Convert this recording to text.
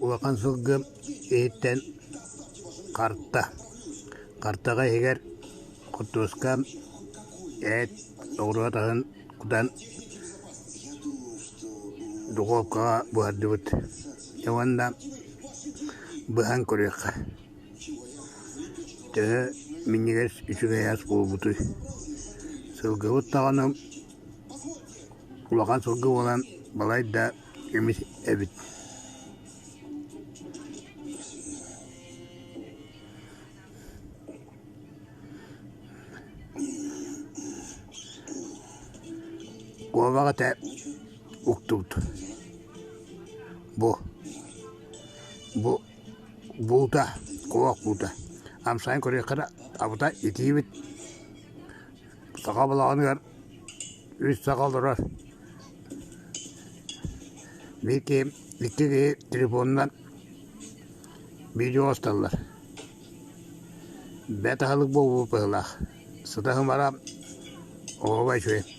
Улахан сылгы иһиттэн харта, хартаҕа иһигэр хортуоска, эт, оҕуруот аһын кутан духуопкаҕа буһардыбыт уонна быһан көрүөххэ төһө минньигэс үчүгэй ас буолбутуй. Сылгыбыт даҕаны улахан сылгы буолан балайда эмис эбит. Куобах этэ уктубут. Бу бу буута куобах буута амсайан көрүөххэ да абыта итиибит Саха балаҕаныгар үс саха олорор. Биир киһи, икки киһи телефонунан видео усталлар. Бэрт аһылык буолбут быһыылаах. Сыта-сымара оһуобай үчүгэй.